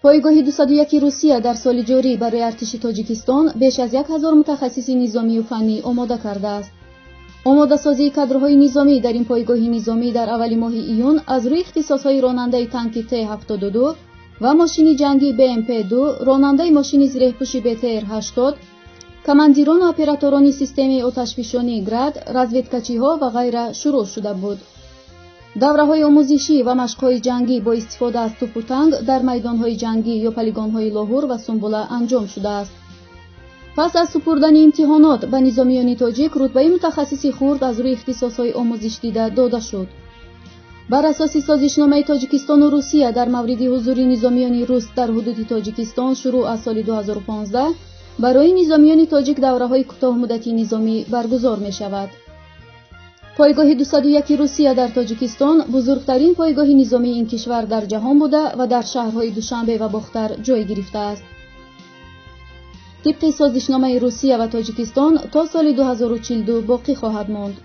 Пойгоҳи 201 Русия дар соли ҷорӣ барои артиши Тоҷикистон беш аз 1000 мутахассиси низомию фаннӣ омода кардааст. Омодасозии кадрҳои низомӣ дар ин пойгоҳи низомӣ дар аввали моҳи июн аз рӯи ихтисосҳои ронандаи танки Т-72 ва мошини ҷангӣ БМП-2, ронандаи мошини зиреҳпӯши БТР-80, командирону операторони системаи оташфишонии «Град», разведкачиҳо ва ғайра шурӯъ шуда буд. Давраҳои омӯзишӣ ва машқҳои ҷангӣ бо истифода аз тӯпу танк дар майдонҳои ҷангӣ ё полигонҳои Лоҳур ва Сумбула анҷом шудааст. Пас аз супурдани имтиҳонот ба низомиёни тоҷик рутбаи мутахассиси хурд аз рӯи ихтисосҳои омӯзишдида дода шуд. Бар асоси созишномаи Тоҷикистону Русия дар мавриди ҳузури низомиёни рус дар ҳудуди Тоҷикистон, шурӯъ аз соли 2015 барои низомиёни тоҷик давраҳои кӯтоҳмуддати низомӣ баргузор мешавад. Пойгоҳи 201 Русия дар Тоҷикистон бузургтарин пойгоҳи низомии ин кишвар дар ҷаҳон буда ва дар шаҳрҳои Душанбе ва Бохтар ҷой гирифтааст. Тибқи созишномаи Русия ва Тоҷикистон то соли 2042 боқӣ хоҳад монд.